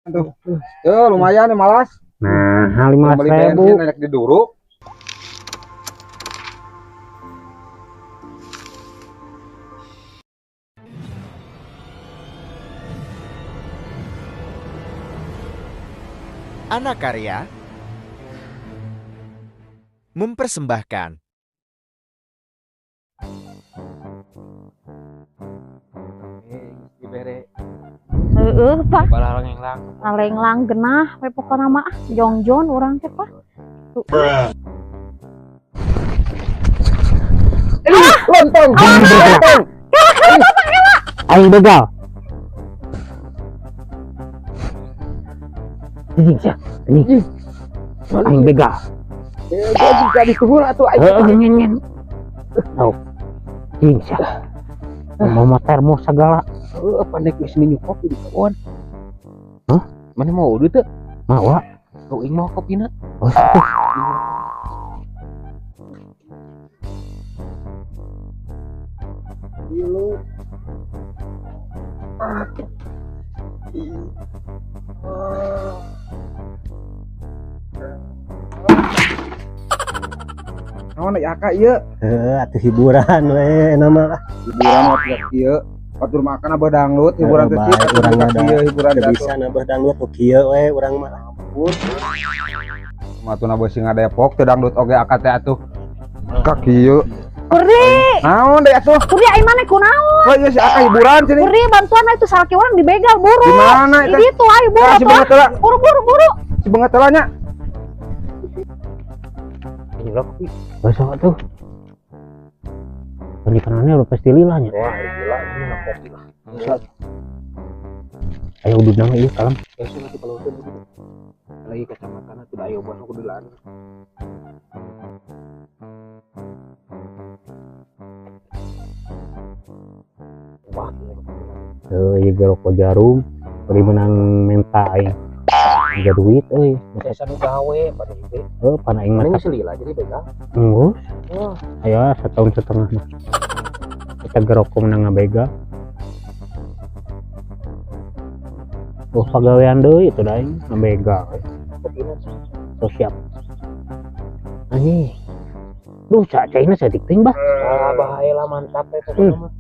Tuh. Tuh lumayan nih malas. Nah, 15 Beli ribu. bensin enak diduruk. Anakarya mempersembahkan. Dibere Heeh, Pak. balalenglang. Ngalenglang genah we pokona mah ah jongjon urang teh, Pak. Lontong. Lontong. Aing begal. Anjing sia. Anjing. Aing begal. Eh, jadi jadi kuhul atuh aing. Heeh, nyen nyen. Oh. Anjing sia. Mau termos segala. Heeh, panik geus minum kopi di kebon. Hah? Mana mau udah teu? Mawa. Kau ing mau kopina? Oh, tuh. Lu. Naon ya kak ieu? Heeh, atuh hiburan we nama lah. Hiburan mah tiap ieu. Batur makan abah dangdut, hiburan teh Heeh, bae, urang mah da ieu hiburan teu teh. bisa nambah dangdut nu kieu we urang mah. Ampun. Matuna beusi ngadepok teu dangdut oge akad teh atuh. Kak kieu. Kurdi, Naon deui atuh? Kurdi ai maneh kunaon? Oh iya si Aka hiburan sini. Kurdi bantuan itu salaki urang dibegal buru. Di mana itu? Di ditu ayo buru Ah, si atuh. banget heula. Buru buru buru. Si banget heula nya. Ini lah kopi. Besok tuh. Pernikahannya udah pasti lila nya. Wah, gila ini mah kopi lah. Ayo udah nama ieu kalem. Besok nanti kalau udah gitu. Lagi kacamata nanti ayo buat aku duluan. Wah, Heuh, ieu geroko jarum. Bari menang menta aing. Tiga duit euy. saya nu gawe pada itu. Heuh, pan aing mah Mana geus lila jadi begal. Enggeus. Wah. Aya setahun setengah mah. Kita geroko menang ngabegal. Oh, pagawean deui itu da aing ngabegal. Kopina. So siap. Anjing. Duh, caina saeutik teuing bah. Ah, bahaya lah mantap ya pokoknya mah.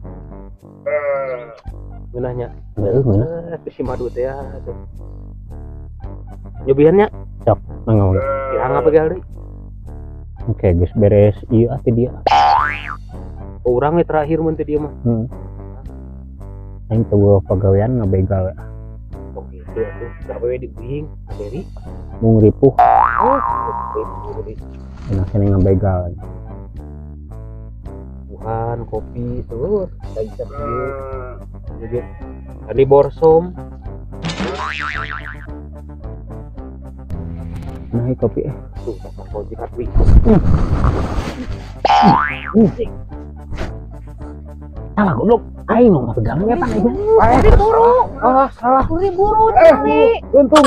Ngeunahnya. Heuh, ngeunah. Eh, si madu teh ya. Tuh. Nyobiannya, Sok, mangga mangga. pirang apa begal deui? Oke, geus beres ieu ah teh dia. Urang we terakhir mun teh dia mah. Aing teu boga pagawean ngabegal. Oh gitu atuh. Gawe we di uing, beri. Mung ripuh Oh, ripuh. enak keneh ngabegal. Buhan, kopi, seluruh. Kita bisa beli. Jadi, tadi borsom. Nah, ieu kopi eh. Tuh, tak kau jikat wih. Salah goblok. Aing nu ngabegal we pan aing. Kurdi buru. Ah, salah. Kurdi buru tinggali. Untung.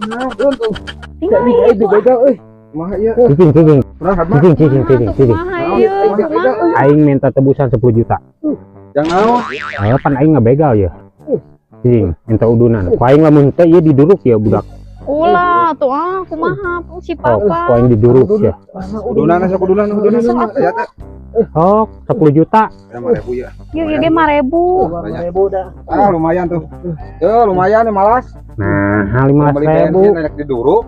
Nah, untung. Tinggali Jadi itu. dibegal euy. Kumaha ieu? Cicing cicing Kurang mah. cicing cicing cicing cicing. Kumaha ieu? Kumaha? Aing minta tebusan 10 juta. Jangan naon. Ayo pan aing ngabegal ya. Cicing, minta udunan. Ku aing lamun teh ieu diduruk ya budak. Ulah tuh ah kumaha si Oh, ku papa. aing diduruk ya. Udunan sok udunan udunan. Ya teh. Sok 10 juta. 5.000 ya. Ieu ieu ge 5.000. Banyak. 5000 dah. Ah, lumayan tuh. Tuh, lumayan nih malas. Nah, 15 Beli ribu. bensin enak diduruk.